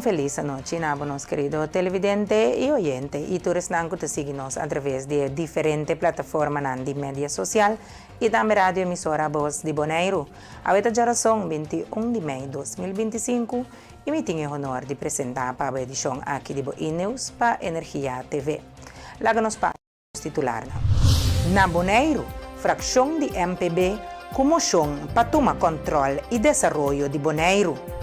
Felis anochi na bo, nos kerido televidente i oyente i tur esnan ku ta sigui nos a traves di e diferente plataformanan di media sosial i tambe radio emisora Bos di Boneiru. Awe ta djarason 21 di mei 2025 i mi tin e honor di presentá pa bo edishon aki di bo E-News pa Energia TV. Laga nos pasa titularnan. Na Boneiru, frakshon di MPB ku moshon pa tuma kòntròl i desaroyo di Boneiru.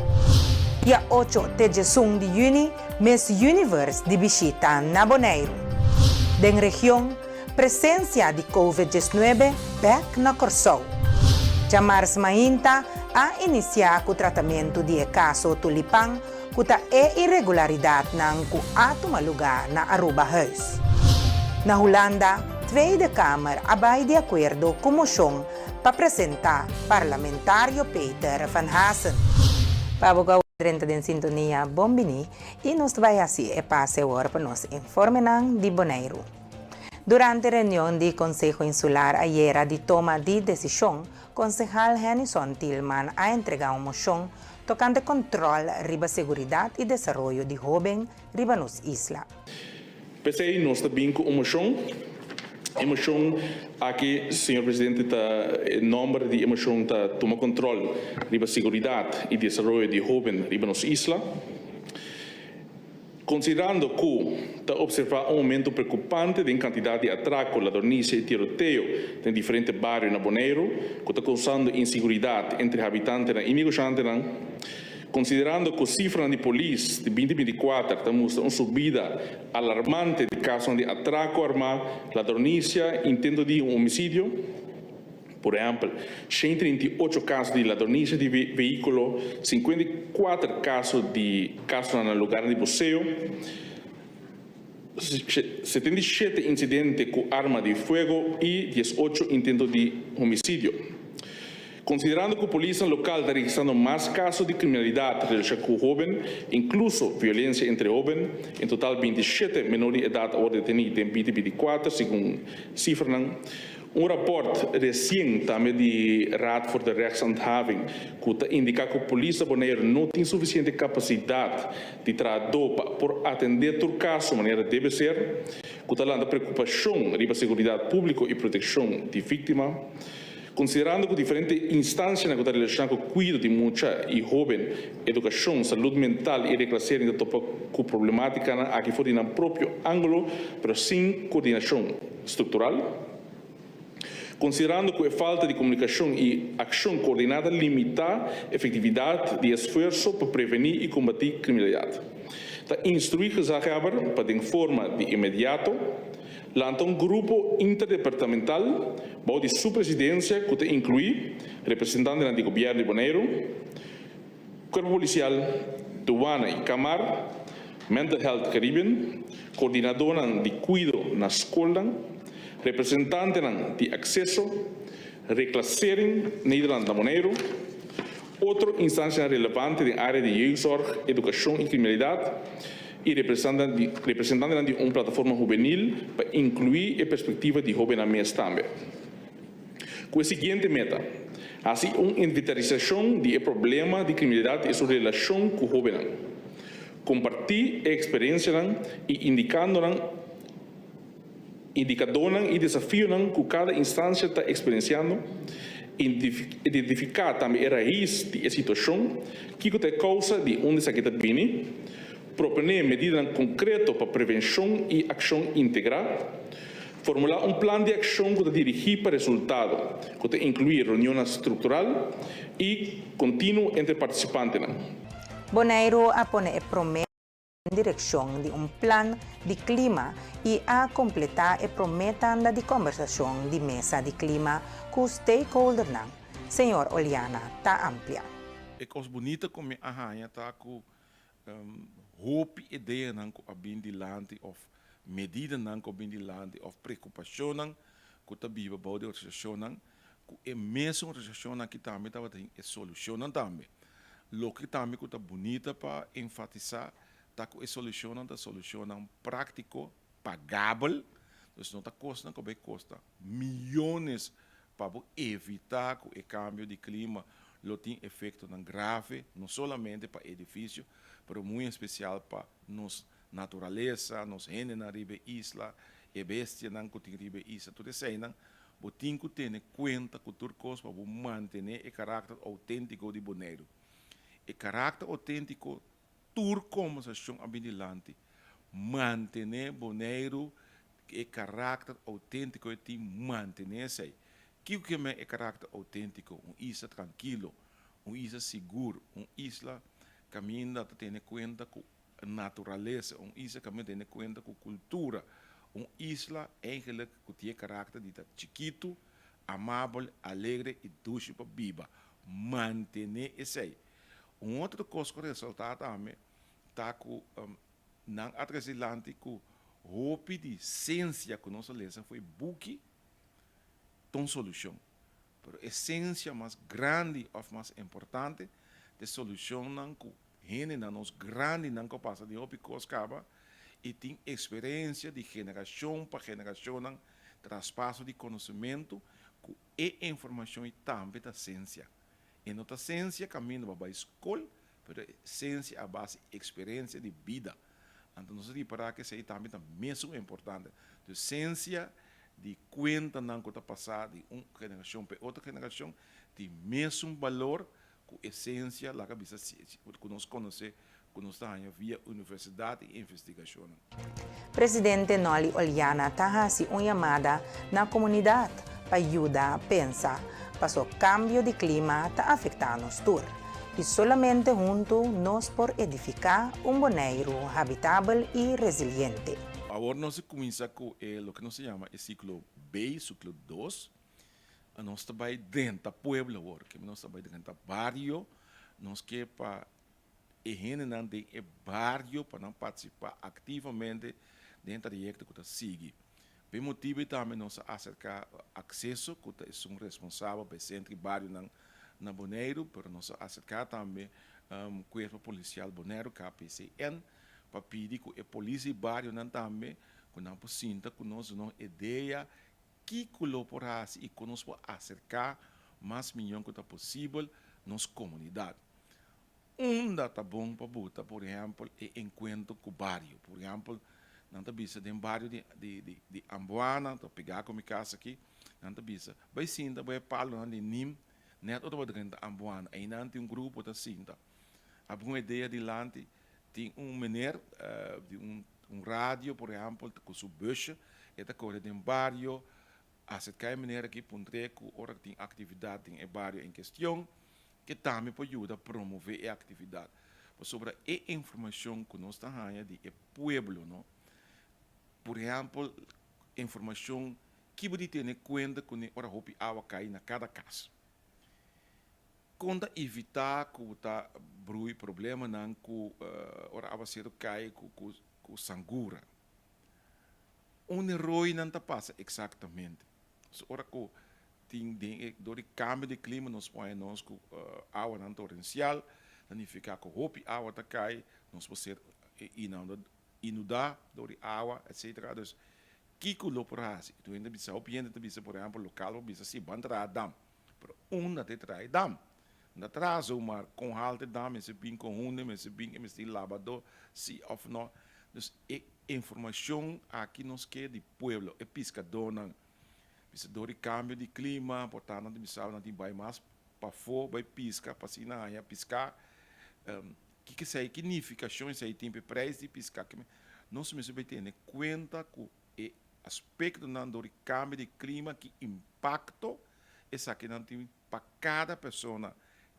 Dia 8 te 11 di yüni, Miss Universe di bishita na Boneiru. Den region, presensia di Covid-19 bèk na Kòrsou. Djamars mainta a inisiá ku tratamentu di e kaso Tulipan ku ta e irregularidatnan ku a tuma lugá na Arubahuis. Na Hulanda, Tweede Kamer a bai di akuerdo ku moshon pa presentá parlamentario Peter van Hassen. Pa bo ku a drenta den sintonia, bon biní i nos ta bai hasi e pase awor pa nos informenan di Boneiru. Durante reunion di Konseho Insular ayera di toma di desishon, konsehal Hennyson Thielman a entregá un moshon tokante kòntròl riba seguridat i desaroyo di hóben riba nos isla. P'esei nos ta bin ku un moshon. E moshon aki, señor presidente, ta e nòmber di e moshon ta Tuma kòntròl riba seguridat i desaroyo di hóben riba nos isla. Konsiderando ku ta opservá un oumento preokupante den kantidat di atrako, ladronisia i tiroteo den diferente bario na Boneiru, ku ta kousando inseguridat entre habitantenan i negoshantenan. Konsiderando ku sifranan di polis di 2024 ta mustra un subida alarmante di kasonan di atrako armá, ladronisia i intento di homisidio. Por ehèmpel, 138 kaso di ladronisia di vehíkulo, 54 kaso di kasonan na lugarnan di boseo, 77 insidente ku arma di fuego i 18 intento di homisidio. Konsiderando ku polisnan lokal ta registrando mas kaso di kriminalidat relashoná ku hóben, inkluso violensia entre hóben, en total 27 menor di edat a wòrdu detení den 2024, segun sifranan. Un rapòrt resien tambe di Raad voor de Rechtshandhaving ku ta indiká ku polis na Boneiru no tin sufisiente kapasidat di trahadó pa por atendé tur kaso manera debe ser, ku ta lanta preokupashon riba seguridat públiko i protekshon di víktima. Konsiderando ku diferente instansianan ku ta relashoná ku kuido di mucha i hóben, edukashon, salud mental i reklasering ta topa ku problemátikanan aki for di nan propio ángulo pero sin koordinashon struktural. Konsiderando ku e falta di komunikashon i akshon koordiná ta limitá efektividat di esfuerso pa prevení i kombatí kriminalidat, ta instruí gezaghebber pa den forma di inmediato lanta un grupo interdepartamental bou di su presidensia ku ta inkluí representantenan di gobièrnu di Boneiru, Kuerpo Polisial, Duana i Kamar, Mental Health Caribbean, koordinadónan di kuido na skolnan, representantenan di Akseso, Reclassering Nederland na Boneiru, otro instansianan relevante den área di jeugdzorg, edukashon i kriminalidat i representantenan di un plataforma hubenil pa inkluí e perspektiva di hóbennan mes tambe. Ku e siguiente meta, hasi un inventarisashon di e problema di kriminalidat i su relashon ku hóbennan, kompartí e eksperensianan i indikandonan indikadónan i desafionan ku kada instansia ta eksperensiando, identifiká tambe e rais di e situashon, kiko ta e kousa di unda esaki ta bini, proponé medidanan konkreto pa prevenshon i akshon integrá, formulá un plan di akshon ku ta dirigí pa resultado, ku ta inkluí reunionnan struktural i kontinuo entre partisipantenan. Boneiru a pone e promé direkshon di un plan di klima i a kompletá e promé tanda di kòmbersashon di mesa di klima ku stakeholdernan, señor Oleana ta amplia. E kos bunita ku mi a haña ta ku hopi ideanan ku a bin dilanti òf medidanan ku a bin dilanti òf preokupashonnan ku ta biba bou di organisashonnan ku e mesun organisashonnan aki tambe tabatin e solushonnan tambe. Loke tambe ku ta bunita pa enfatisá ta ku e solushonnan ta solushonnan práktiko, pagabel, dus no ta kosnan ku a bai kosta miyones pa bo evitá ku e kambio di klima. lo tin efektonan grave, no solamente pa edifisio, pero muy espesial pa nos naturalesa, nos hendenan riba e isla, e bestianan ku tin riba e isla, tur eseinan bo tin ku tene kuenta ku tur kos pa bo mantené e karakter outéntiko di Boneiru. E karakter outéntiko tur kombersashon a bin dilanti, mantené Boneiru e karakter outéntiko e tin, mantené esei. Kiko ke men e karakter outéntiko? Un isla trankilo, un isla sigur, un isla kaminda ta tene kuenta ku naturalesa, un isla kaminda tene kuenta ku kultura, un isla eigenlik ku tin e karakter di ta chikitu, amabel, alegre i dushi pa biba. Mantené esei. Un otro kos ku resaltá tambe ta ku nan a trese dilanti ku hopi di sensia ku nos a lesa for e buki ta un solushon. Pero e sensia mas grandi òf mas importante ta e solushonnan ku hendenan, nos grandinan ku a pasa den hopi kos kaba i tin eksperensia di generashon pa generashonnan, traspaso di konosementu ku e informashon ei tambe ta sensia. E no ta sensia kaminda pa bai skol, pero e sensia a base eksperensia di bida. Anto nos a ripará ku esei tambe ta mesun importante. Entonces sensia di kuentanan ku ta pasá di un generashon pa e otro generashon tin mesun balor ku e sensia laga bisa ku nos konosé ku nos ta haña via universidat i investigashonnan. Presidente Nolly Oleana ta hasi un yamada na komunidat pa yuda pensa paso kambio di klima ta afektá nos tur i solamente huntu nos por edifiká un Boneiru habitabel i resiliente. Awor nos a kuminsá ku e loke nos ta yama e siklo B, siklo dos. Nos ta bai drenta pueblo awor, ke nos ta bai drenta bario, nos ke pa e hendenan den e bario pa nan partisipá aktivamente den e trayekto ku ta sigui. Pa e motibu ei tambe nos a aserká Akseso ku ta esun responsabel pa e sentro i barionan na Boneiru, pero nos a aserká tambe Kuerpo Polisial Boneiru, KPCN, pa pidi ku e polis di barionan tambe ku nan por sinta ku nos duna un idea kiko lo por hasi i kon nos por aserká mas miyon ku ta posibel nos komunidat. Unda ta bon pa buta, por ehèmpel, e enkuentro ku bario? Por ehèmpel, nan ta bisa den bario di di di Amboana, ta pegá ku mi kas aki, nan ta bisa, bai sinta bai e palonan di nim nèt ora bo drenta Amboana. Einan tin un grupo ta sinta. Algun idea dilanti, tin un meneer di un un radio, por ehèmpel, ku su busje, e ta kore den bario, aserká e meneer aki puntr'é ku ora tin aktividat den e bario en kestion, ke tambe por yuda promové e aktividat. Pasobra e informashon ku nos ta haña di e pueblo, no, por ehèmpel, informashon ki bo di tene kuenta kuné ora hopi awa kai na kada kas. Kon ta evitá ku bo ta brui problemanan ku ora awaseru kai ku ku sangura? Unda e roinan ta pasa eksaktamente? So ora ku tin den e dor di kambio di klima nos por haña nos ku awanan torensial, ta nifiká ku hopi awa ta kai, nos por ser inundá dor di awa etsetera. Dus kiko lo por hasi? Tur hende ta bisa, hopi hende ta bisa por ehèmpel lokal por bisa si ban traha dam, pero unda ta e traha e dam? No ta traha zomaar, kon haltu e dam mester bin, kon hunde mester bin, e mester tin labadó si òf no. Dus e informashon aki nos ke di pueblo, e piskadónan. Bisa dor di kambio di klima, por tanto nan ta bisa nan tin bai mas pafó bai piska pa asina haña piská. Kiko esei, ki nifikashon esei tin pa e preis di piská? Nos mester bai tene kuenta ku e aspektonan dor di kambio di klima, ki impakto esakinan tin pa kada persona,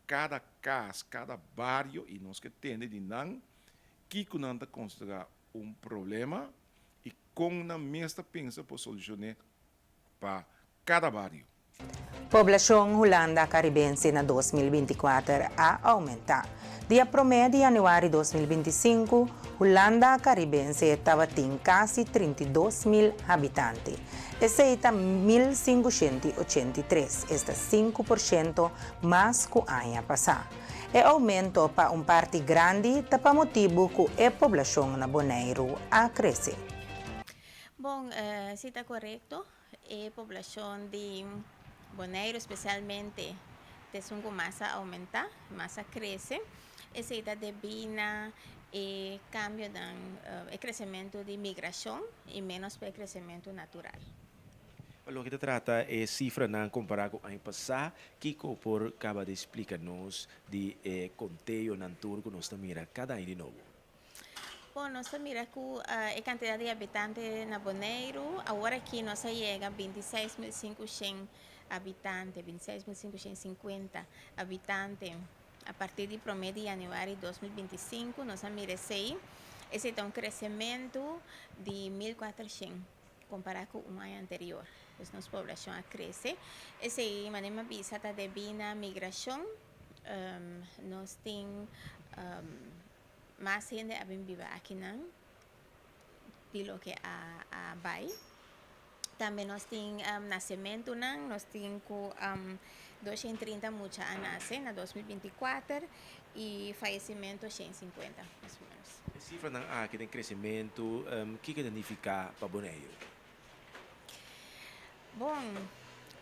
kada kas, kada bario i nos ke tende di nan kiko nan ta konsiderá un problema i kon nan mes ta pensa por solushon'é pa kada bario. Poblashon Hulanda Karibense na 2024 a oumentá. Dia promé di yanüari 2025, Hulanda Karibense tabatin kasi 32 mil habitante. Esei ta 1583, esta 5% mas ku aña pasá. E oumento pa un parti grandi ta pa motibu ku e poblashon na Boneiru a krese. Bon, si ta korekto. E poblashon di Boneiru, spesialmente. ta esun ku mas a oumentá, mas a krese. Esei ta debí na e kambionan, e kresementu di migrashon i ménos pa e kresementu natural. Pa loke ta trata e sifranan kompará ku aña pasá, kiko por kaba di splika nos di e konteonan tur ku nos ta mira kada aña di nobo? Bon, nos ta mira ku e kantidat di habitante na Boneiru, awor aki nos a yega 26.500 habitante, 26.550 habitante. A partir di promé di yanüari 2025 nos a mira esei. Esei ta un kresementu di 1.400 kompará ku un aña anterior. Pues nos poblashon a krese. Esei, manera mi a bisa, ta debí na migrashon. Nos tin Mas hende a bin biba akinan di loke a bai. Tambe nos tin nasementunan, nos tin ku 230 mucha a nase na 2024 i fayesimentu 150 mas o menos. E sifranan aki den kresementu, kiko ta nifiká pa Boneiru? Bon,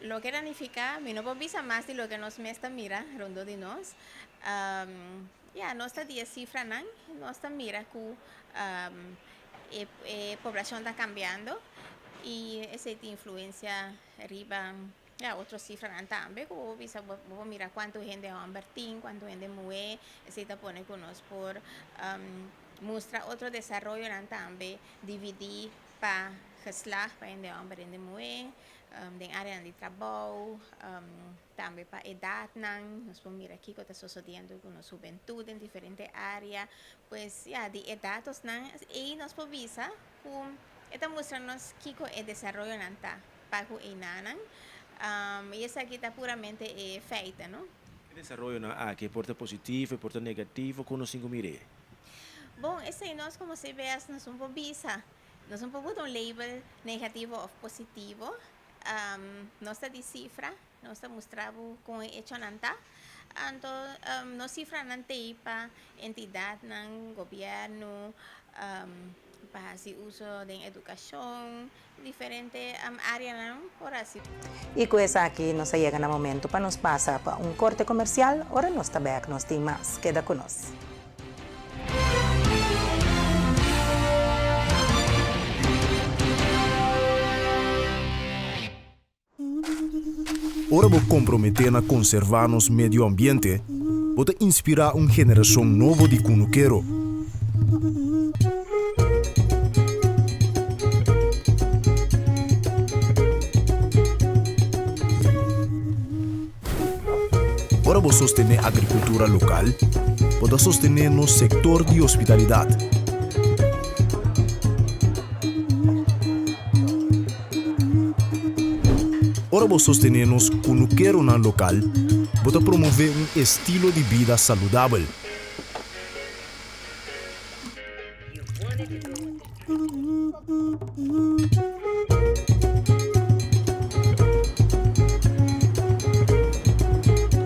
loke ta nifiká, mi no por bisa mas di loke nos mes ta mira rondó di nos. Ya, nos ta di e sifranan, nos ta mira ku e e poblashon ta kambiando i esei tin influensia riba ya otro sifranan tambe ku bo bisa bo por mira kuantu hende hòmber tin, kuantu hende muhé, esei ta pone ku nos por mustra otro desaroyonan tambe dividí pa geslag, pa hende hòmber, hende muhé, den áreanan di trabou. Tambe pa edatnan, nos por mira kiko ta sosodiendo ku nos hubentut den diferente área. Pues ya, di e datosnan ei nos por bisa ku e ta mustra nos kiko e desaroyonan ta pa ku einanan. I esaki ta puramente e feite, no? E desaroyonan aki por ta positivo, e por ta negativo, kon nos tin ku mir'é? Bon, esei nos komo CBS nos no por bisa. Nos no por buta un label negativo òf positivo. Nos ta di sifra, nos ta mustra bo kon e echonan ta. Anto nos sifranan t'ei pa entidatnan, gobièrnu, pa hasi uso den edukashon, diferente áreanan por hasi. I ku esaki nos a yega na momento pa nos pasa pa un korte komersial, ora nos ta bèk nos tin mas. Keda ku nos. Ora bo komprometé na konservá nos medio ambiente, bo ta inspirá un generashon nobo di kunukero. Ora bo sostené agrikultura lokal, bo ta sostené nos sektor di hospitalidat. Ora bo sostené nos kunukeronan lokal, bo ta promové un estilo di bida saludabel.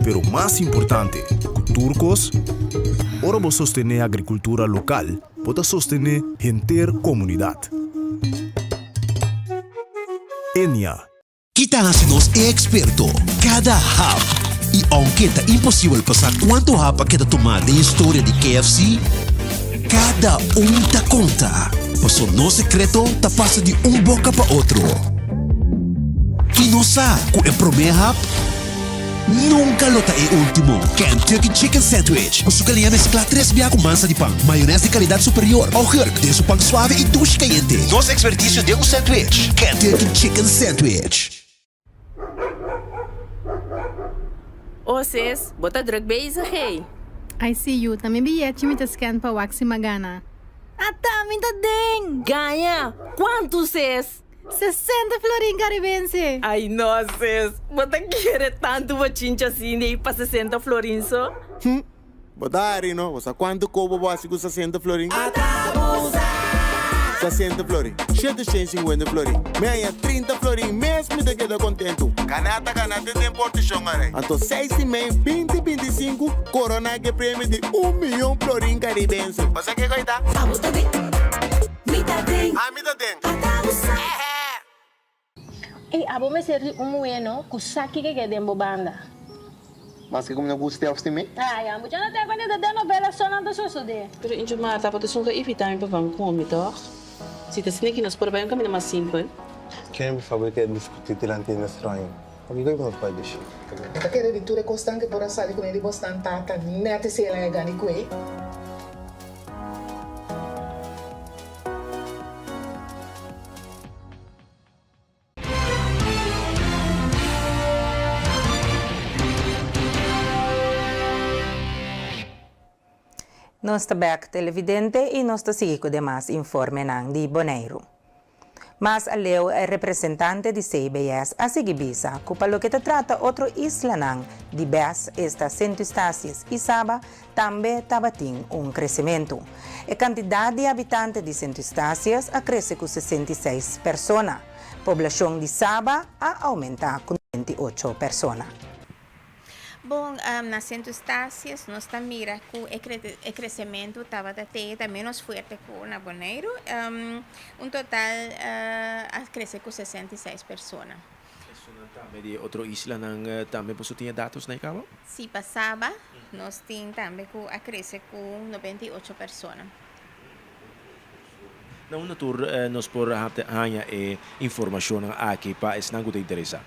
Pero mas importante ku tur kos, ora bo sostené agrikultura lokal, bo ta sostené henter komunidat. Enia. Ki ta hasi nos e eksperto? Kada hap! I ounke ta imposibel pa sa kuantu hap a keda tumá den historia di KFC, kada un ta konta, paso nos sekreto ta pasa di un boka pa otro. I nos sa ku e promé hap Nunca lo ta e ultimo. Kentucky Chicken Sandwich, cu su galiña mezcla tres bia cu mansa di pan, mayones di calidad superior, augurk den su pan suave y dushi cayente. Nos experticio den un sandwich. Kentucky Chicken Sandwich. Oh sis, bo ta druk bezig hey. I see you, ta mi biyechi mi ta scan pa wak si m'a gana. Ata mi ta den! Gaña! Cuantu sis? 60 florin caribense! Ay no sis, bo ta kere tantu bochincha asina ei pa 60 florin so? Hm, bo ta hari no, bo sa cuantu kobo bo haci cu 60 florin? 60 florin, 750 florin, mi haña 30 florin mes mi ta keda kontentu. Ganá ta ganá te den portishon arai. Anto seis di mei binti 25 koroná ke premio di un miyon florin karibense. Bo sa kiko ei ta? Abo ta den. Mi ta den. Ami ta den. Ey, abo mester di un muhé no ku sa kiko ke den bo banda. Maske ku mi no gust'é òf stim'é? Ai, ambo dja no ten kuenta ta den novela so nan ta sosodé. Pero Injo Marta, bo ta esun ku a invitá mi pa ban ku mi, tòg? Si ta asina ki nos por bai un kaminda mas simpel. Ken bo sa bo ke diskutí dilanti di nos straño? Pakiko bo no ta bai dushi? Bo ta kere di tur e kosnan ku por a sali kuné di bosnan tata nèt esei el a yega di kue? Nos ta bek televidente y nos ta sigui cu demas informenan di Boneiru. Mas aleu e representante di CBS a sigui bisa cu pa loke ta trata otro islanan di bes esta Sint Eustatius y Saba tambe tabatin un crecemento. E cantidad di habitante di Sint Eustatius a crece cu 66 persona. Poblashon di Saba a oumentá ku 98 persona. Bon, na Sint Eustatius nos ta mira ku e e kresementu tabata te ta ménos fuerte ku na Boneiru. Un total a krese ku 66 persona. Esunnan tambe di e otro islanan tambe boso tin e datos na e kaba? Si, pa Saba nos tin tambe ku a krese ku 98 persona. Na unda tur nos por haña e informashonnan aki pa esnan ku ta interesá?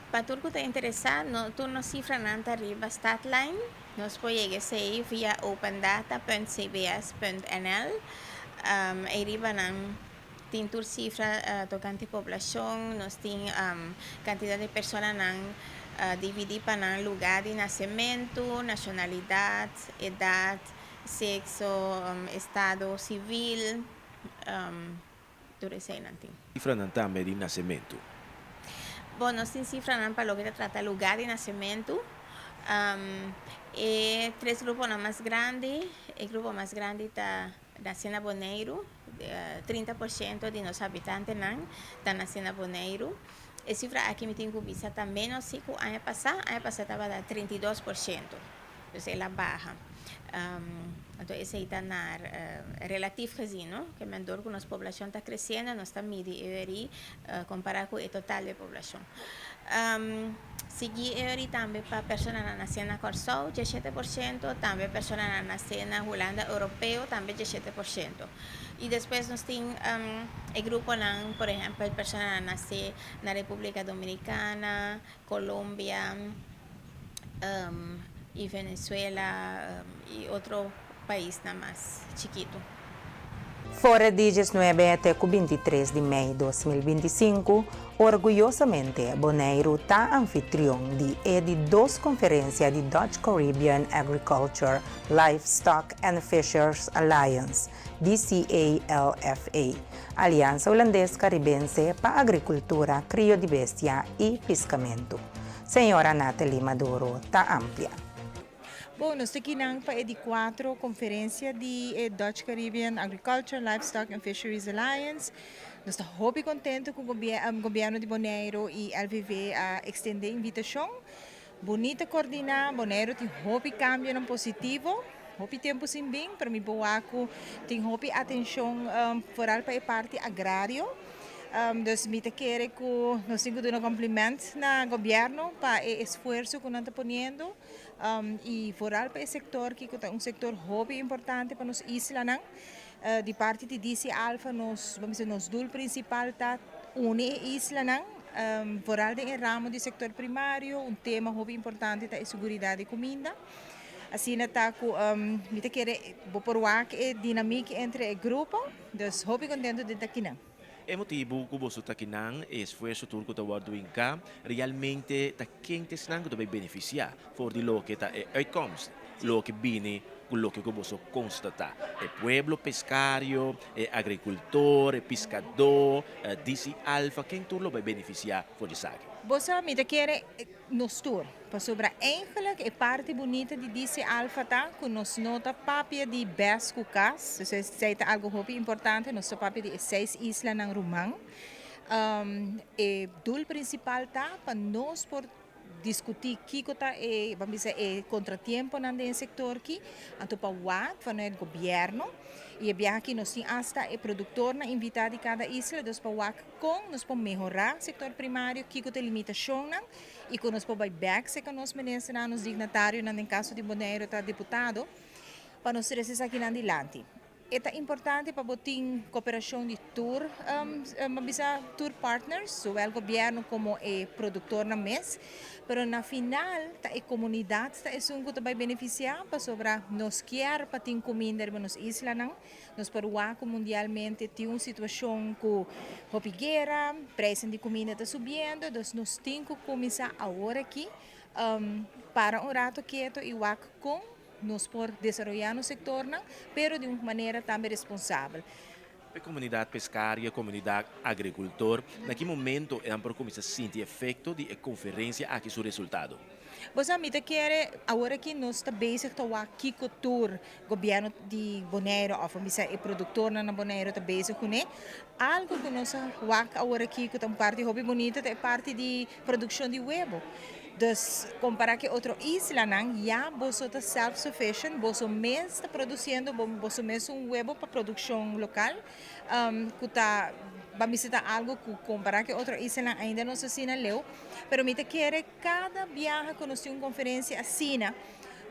Pa tur ku ta interesá, tur nos sifranan ta riba Statline. Nos por yega esei via opendata.cbs.nl. Ei riba nan tin tur sifra tokante poblashon. Nos tin kantidat di personanan dividí pa nan lugá di nasementu, nashonalidat, edat, Sexo, estado civil, tur eseinan tin. Cifranan tambe di nasementu. Bon, nos tin cifranan pa loke ta trata lugar di nasementu. E tres gruponan mas grandi, e grupo mas grandi ta nace na Boneiru, 30% di nos habitantenan ta nace na Boneiru. E cifra aki mi tin cu bisa ta menos si cu aña pasa, aña pasa tabata 32%. Dus el a baha. Anto esei ta naar relatief gezien, no? Ke men dor ku nos poblashon ta kresiendo, nos ta midi e ori kompará ku e total di e poblashon. Sigui e ori tambe pa personanan nasé na Kòrsou, 17%, tambe personanan nasé na Hulanda Europeo, tambe 17%. I despues nos tin e gruponan, por ehèmpel, personanan nasé na Repúblika Dominikana, Colombia y Venezuela y otro paisnan mas chikitu. For di 19 te ku 23 di mei 2025, orguyosamente Boneiru ta anfitrion di e di dos konferensia di Dutch Caribbean Agriculture, Livestock and Fishers Alliance, DCALFA, Aliansa Hulandes Karibense pa Agrikultura, Krio di Bestia i Piskamentu. Señora Nathalie Maduro ta amplia. Bon, nos ta kinan pa e di kuatro konferensia di e Dutch Caribbean Agriculture, Livestock and Fisheries Alliance. Nos ta hopi kontentu ku gobièrnu di Boneiru i LVV a ekstendé invitashon. Bunita kordiná, Boneiru tin hopi kambionan positivo, hopi tempu sin bin, pero mi por wak ku tin hopi atenshon foral pa e parti agrario. Dus mi ta kere ku nos tin ku duna kompliment na gobièrnu pa e esfuerso ku nan ta poniendo i foral pa e sektor ki ku ta un sektor hopi importante pa nos islanan. Di parti di DC Alfa nos, bo bisa nos doel prinsipal ta uni e islanan, foral den e ramo di sektor primario, un tema hopi importante ta e seguridat di kuminda. Asina ta ku mi ta kere bo por wak e dinamik entre e grupo, dus hopi kontentu di ta kinan. E motibu ku boso ta kinan, e esfuerso tur ku ta wòrdu hinká, realmente ta ken ta esnan ku ta bai benefisiá for di loke ta e uitkomst, loke bini ku loke ku boso konstatá. E pueblo peskario, e agrikultor, e piskadó, DC Alfa, ken tur lo bai benefisiá for di esaki? Bo sa, mi ta kere nos tur, pasobra eigenlijk e parti bunita di DC Alfa ta ku nos no ta papia di bes ku kas, dus esei ta algu hopi importante, nos ta papia di e seis islanan ruman. E doel prinsipal ta pa nos por diskutí kiko ta e, ban bisa, e kontratiemponan den e sektor ki, anto pa wak vanuit gobièrnu. I e biaha aki nos tin asta e produktornan invitá di kada isla, dus pa wak kon nos por mehorá sektor primario, kiko ta e limitashonnan i kon nos por bai bèk serka nos ministernan, nos dignatarionan, den kaso di Boneiru ta diputado, pa nos trese esakinan dilanti. E ta importante pa bo tin koperashon di tur, bo bisa tur partners, zowel gobièrnu komo e produktornan mes, pero na final ta e komunidat ta esun ku ta bai benefisiá pasobra nos kier pa tin kuminda riba nos islanan. Nos por wak ku mundialmente tin un situashon ku hopi guera, preisnan di kuminda ta subiendo, dus nos tin ku kuminsá awor aki para un rato keto i wak kon Nos por desaroyá nos sektornan, pero di un manera tambe responsabel. E komunidat peskario, e komunidat agrikultor, na ki momento nan por kuminsá sinti efekto di e konferensia aki su resultado? Bo sa, mi ta kere awor aki nos ta bezig ta wak kiko tur gobièrnu di Boneiru òf a bisa e produktornan na Boneiru ta bezig kuné. Algu ku nos a wak awor aki ku ta un parti hopi bunita ta e parti di produkshon di webo. Dus kompará ku e otro islanan ya boso ta self sufficient, boso mes ta produsiendo boso mes un webo pa produkshon lokal ku ta pa mi si ta algu ku kompará ku e otro islanan ainda nos asina leu. Pero mi ta kere kada biaha ku nos tin un konferensia asina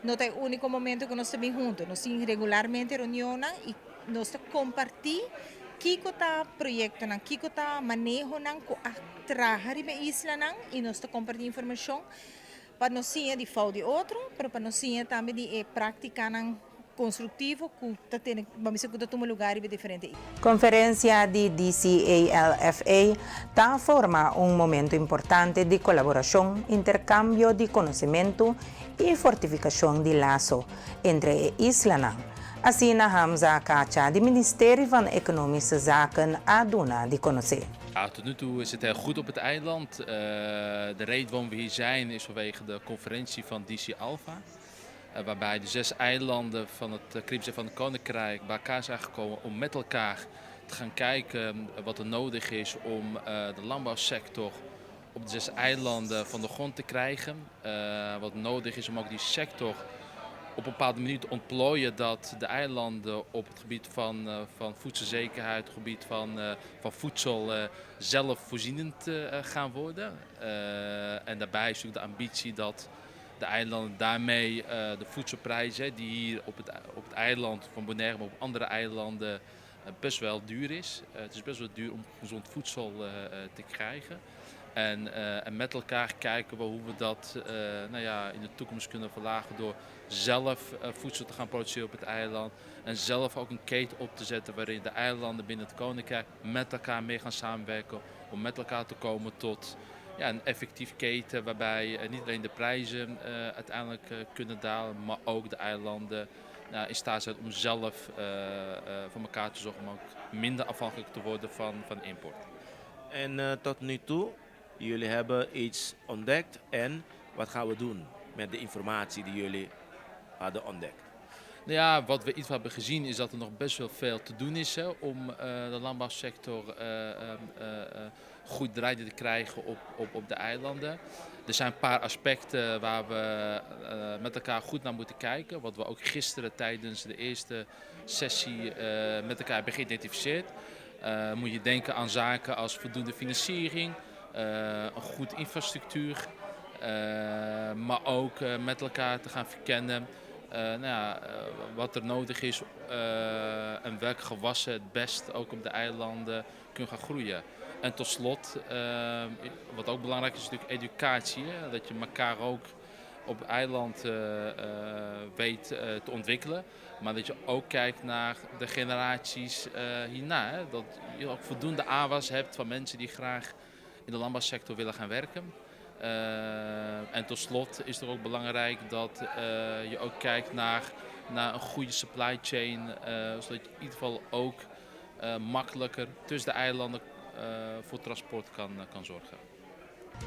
no ta e úniko momento ku nos ta bin huntu. Nos tin regularmente reunionnan i nos ta kompartí kiko ta proyektonan, kiko ta manehonan ku a traha riba e islanan i nos ta kompartí informashon pa nos siña di fout di otro, pero pa nos siña tambe di e práktikanan konstruktivo ku ta tene, ban bisa ku ta tuma lugá riba e diferente isla. Konferensia di DCALFA ta forma un momento importante di kolaborashon, interkambio di konosementu i fortifikashon di laso entre e islanan. Asina Hamza Kacha di Ministerie van Economische Zaken a duna di konosé. Ja, tot nu toe is het heel goed op het eiland. De reden waarom we hier zijn is vanwege de conferentie van DC Alpha. Waarbij de zes eilanden van het Caribisch van het Koninkrijk bij elkaar zijn gekomen om met elkaar te gaan kijken wat er nodig is om de landbouwsector op de zes eilanden van de grond te krijgen. Wat nodig is om ook die sector op een bepaalde manier te ontplooien dat de eilanden op het gebied van, van voedselzekerheid, het gebied van, van voedsel zelfvoorzienend gaan worden. En daarbij is natuurlijk de ambitie dat de eilanden daarmee de voedselprijzen die hier op het, op het eiland van Bonaire, maar op andere eilanden best wel duur is. Het is best wel duur om gezond voedsel te krijgen. En, en met elkaar kijken we hoe we dat nou ja, in de toekomst kunnen verlagen door zelf voedsel te gaan produceren op het eiland. En zelf ook een keten op te zetten waarin de eilanden binnen het Koninkrijk met elkaar mee gaan samenwerken. Om met elkaar te komen tot ja, een effectief keten waarbij niet alleen de prijzen uiteindelijk kunnen dalen, maar ook de eilanden nou, in staat zijn om zelf voor elkaar te zorgen om ook minder afhankelijk te worden van, van import. En tot nu toe, jullie hebben iets ontdekt en wat gaan we doen met de informatie die jullie hadden ontdekt? Nou ja, wat we iets hebben gezien is dat er nog best wel veel te doen is hè, om de landbouwsector goed draaiende te krijgen op, op, op de eilanden. Er zijn een paar aspecten waar we met elkaar goed naar moeten kijken. Wat we ook gisteren tijdens de eerste sessie met elkaar hebben geïdentificeerd. Moet je denken aan zaken als voldoende financiering, een goed infrastructuur, maar ook met elkaar te gaan verkennen nou ja, wat er nodig is en welke gewassen het best ook op de eilanden kunnen gaan groeien. En tot slot, wat ook belangrijk is, is natuurlijk educatie. Hè? Dat je elkaar ook op het eiland weet te ontwikkelen. Maar dat je ook kijkt naar de generaties hierna. Hè? Dat je ook voldoende aanwas hebt van mensen die graag in de landbouwsector willen gaan werken. En tot slot is het ook belangrijk dat je ook kijkt naar, naar een goede supply chain. Zodat je in ieder geval ook makkelijker tussen de eilanden voor transport kan, kan zorgen.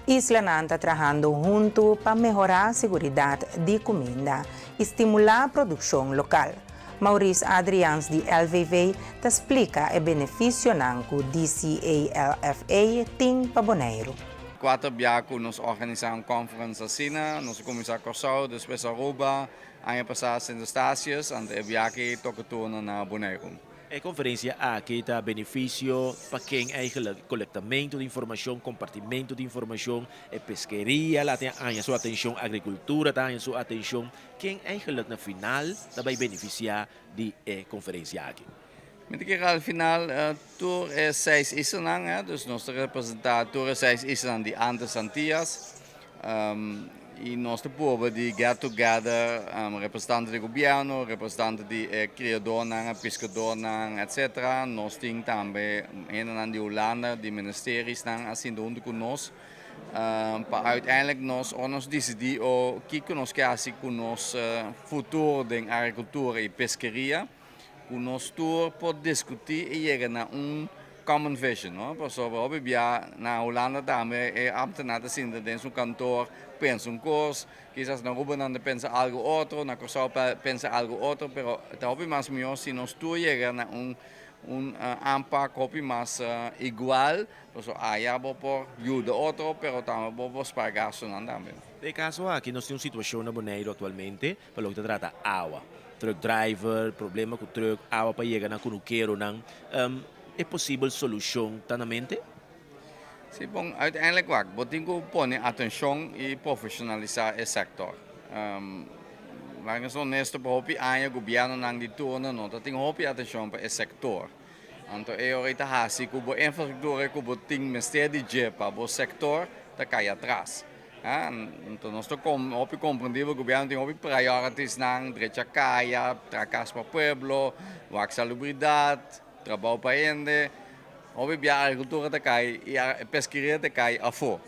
Islanan ta trahando huntu pa mehorá seguridat di kuminda i stimulá produkshon lokal. Maurice Adriaans di LVV ta splika e benefisionan ku DCALFA tin pa Boneiru. Kuater bia ku nos organisá un conference asina, nos a kuminsá Kòrsou, despues Aruba, aña pasá Sint Eustatius, anto e bia aki toka turno na Boneiru. E konferensia aki ta benefisio pa ken eigenlijk? Kolektamentu di informashon, kompartimentu di informashon, e peskeria la tin haña su atenshon, agrikultura ta haña su atenshon. Ken eigenlijk na final ta bai benefisiá di e konferensia aki? Mi ta kere al final tur e seis islanan, dus nos ta representá tur e seis islanan di antes Antias. I nos ta proba di get together representante di gobierno, representante di e criadornan, e piscadornan, etc. Nos tin tambe hendenan di Hulanda, di ministerisnan a sinta hunto cu nos pa uiteindelijk nos ora nos dicidi o kico nos ke haci cu nos futuro den agricultura y pesqueria. Ku nos tur por diskutí i yega na un common vision, no? Pasobra hopi bia na Hulanda tambe e ambtenaar ta sinta den su kantoor pensa un kos, kisas na Aruba nan ta pensa algu otro, na Kòrsou pensa algu otro, pero ta hopi mas mihó si nos tur yega na un un aanpak hopi mas igual, pasobra aya bo por yuda otro, pero tambe bo por spar gastunan tambe. Den e kaso aki nos tin un situashon na Boneiru aktualmente Pa loke ta trata awa, truck driver, problema ku truck, awa pa yega na kunukeronan, e posibel solushon ta na mente? Si, bon, uiteindelijk wak, bo tin ku pone atenshon i profeshonalisá e sektor. Laga nos honesto, pa hopi aña gobièrnunan di turno no ta tin hopi atenshon pa e sektor. Anto e ora ei ta hasi ku bo infrastruktura ku bo tin mester di dje pa bo sektor ta kai atras. Anto nos ta hopi komprendí bo gobièrnu tin hopi priorities-nan, drecha kaya, traha kas pa pueblo, wak salubridat, trabou pa hende. Hopi bia agrikultura ta kai i peskeria ta kai afó.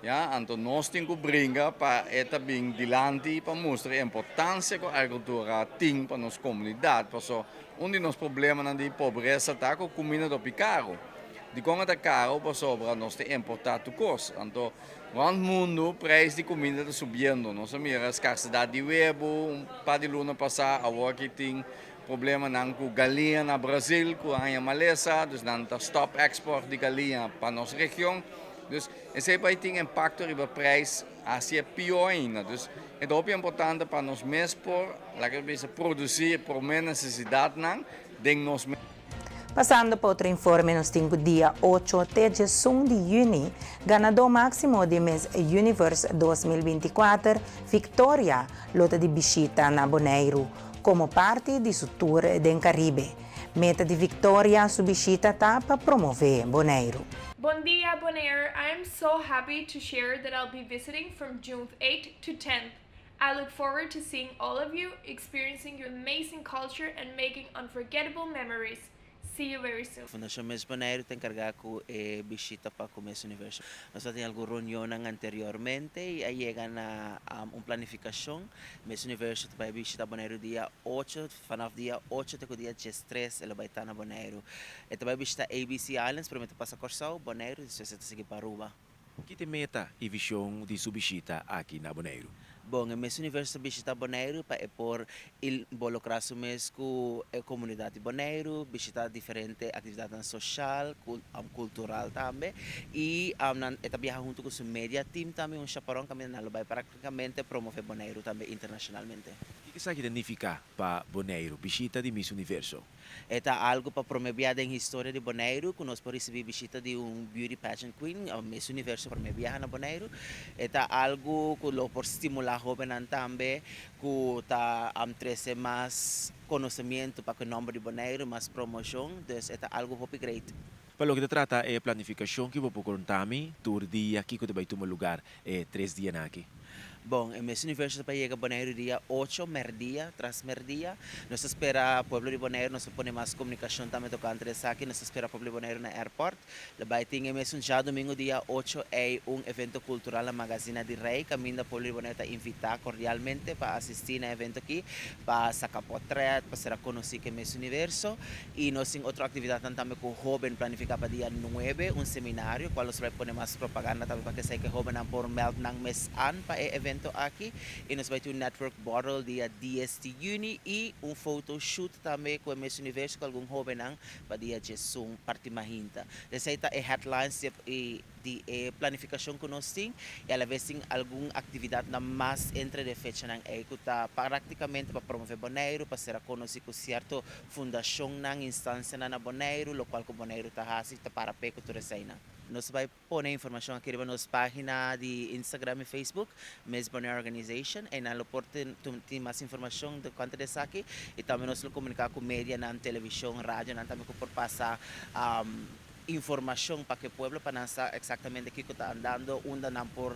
Ya, anto nos tin ku bringa pa e ta bin dilanti pa mustra e importansia ku agrikultura tin pa nos komunidat. Paso un di nos problemanan di pobresa ta ku kuminda ta hopi karu. Dikon e ta karu? Pasobra nos ta importá tur kos. Anto rònt mundu preis di kuminda ta subiendo. Nos a mira skarsedat di webu un par di luna pasá, awor aki tin problemanan ku galiña na Brazil ku a haña malesa, dus nan ta stòp èkspòrt di galiña pa nos region. Dus esei bai tin impakto riba prijs hasi e pió ainda. Dus e ta hopi importante pa nos mes por, laga nos bisa, produsí e promé nesesidatnan den nos mes. Pasando pa otro informe nos tin ku dia ocho te djesun di yüni ganadó máksimo di Miss Universe 2024, Victoria, lo ta di bishita na Boneiru komo parti di su tour den Karibe. Meta di Victoria su bishita ta pa promové Boneiru. Bon dia Bonaire, I am so happy to share that I'll be visiting from June 8 to 10th. I look forward to seeing all of you, experiencing your amazing culture and making unforgettable memories. See you very soon. Fundashon Miss Boneiru ta enkargá ku e bishita pa ku Miss Universo. Nos a tin algun reunionnan anteriormente i a yega na un planifikashon. Miss Universo ta bai bishita Boneiru dia ocho, vanaf dia ocho te ku dia diestres e lo bai ta na Boneiru. E ta bai bishita ABC Islands, promé ta pasa Kòrsou, Boneiru, despues e ta sigui pa Aruba. Ki ta e meta i vishon di su bishita aki na Boneiru? Bon, e Miss Universo ta bishita Boneiru pa e por involukrá su mes ku e komunidat di Boneiru, bishitá diferente aktividatnan soshal, kultural tambe i nan e ta biaha huntu ku su media team tambe, un chaperon kaminda nan lo bai praktikamente promové Boneiru tambe internashonalmente. Kiko esaki ta nifiká pa Boneiru, bishita di Miss Universo? E ta algu pa promé bia den historia di Boneiru ku nos por risibí bishita di un beauty pageant queen, Miss Universo promé biaha na Boneiru. E ta algu ku lo por stimulá hóbennan tambe ku ta trese mas konosemientu pa ku e nòmber di Boneiru, mas promoshon. Dus e ta algu hopi great. Pa loke ta trata e planifikashon ki bo por konta mi tur dia kiko ta bai tuma lugar e tres dianan aki? Bon, e Miss Universo ta pa yega Boneiru dia ocho merdia, tras merdia. Nos ta spera pueblo di Boneiru, nos ta pone mas komunikashon tambe tokante di esaki. Nos ta spera pueblo di Boneiru na airport. Lo bai tin e mesun djadumingu dia ocho ei un evento kultural na Magazina di Rei kaminda pueblo di Boneiru ta invitá kordialmente pa asistí na e evento aki, pa saka potrèt, pa sera konosí ku e Miss Universo. I nos tin otro aktividatnan tambe ku hóben planifiká pa dia nuebe, un seminario kual nos lo bai pone mas propaganda tambe pa kesei ku e hóbennan por mèld nan mes an pa e evento. evento aki i nos bai tin un network borrel dia dies di yüni i un photo shoot tambe ku e Miss Universo ku algun hóbennan pa dia djesun parti mahinta. Esei ta e headlines di di e planifikashon ku nos tin i alabes tin algun aktividatnan mas entre de fechanan ei ku ta praktikamente pa promove Boneiru, pa sera konosí ku sierto fundashonnan, instansianan na Boneiru, lokual ku Boneiru ta hasi ta para p'e ku tur eseinan. Nos bai pone informashon aki riba nos página di Instagram i Facebook, Miss Bonaire Organization. Einan lo por tin mas informashon tokante di esaki i tambe nos lo komuniká ku medianan, televishon, radionan tambe ku por pasa informashon pa ku e pueblo pa nan sa eksaktamente kiko ta andando, unda nan por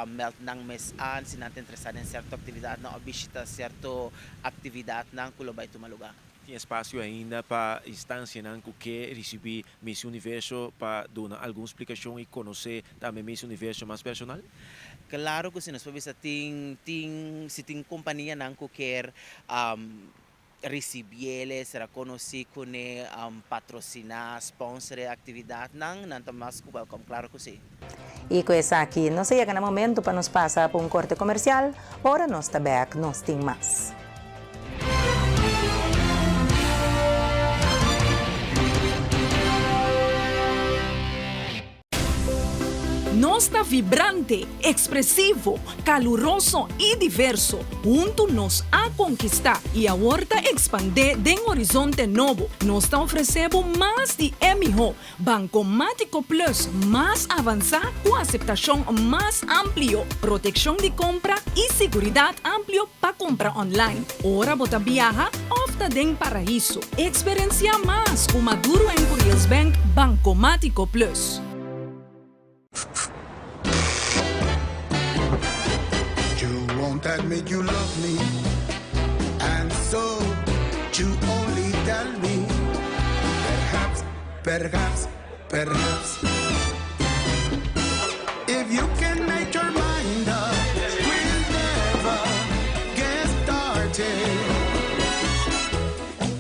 mèld nan mes an, si nan ta interesá den sierto aktividatnan òf bishita sierto aktividatnan ku lo bai tuma lugá. Tin espasio ainda pa instansianan ku ke risibí Miss Universo pa duna algun splikashon i konosé tambe Miss Universo mas personal? Klaro ku si, nos por bisa tin tin si tin kompanianan ku kier risibiele, sera konosí kuné, patrosiná, sponsor e aktividatnan, nan ta mas ku wèlkòm, klaro ku si. I ku esaki nos a yega na momento pa nos pasa pa un korte komersial, ora nos ta bèk nos tin mas. Nos ta vibrante, ekspresivo, kaluroso i diverso. Huntu nos a konkistá i awor ta ekspandé den horizonte nobo. Nos ta ofresé bo mas di e mihó. Bankomátiko Plus mas avansá ku aseptashon mas amplio, protekshon di kompra i siguridat amplio pa kumpra online, ora bo ta biaha òf ta den paraiso. Eksperensiá mas ku Maduro en Curiels Bank Bankomátiko Plus. You won't admit you love me And so you only tell me Perhaps, perhaps, perhaps If you can make your mind up We'll never get started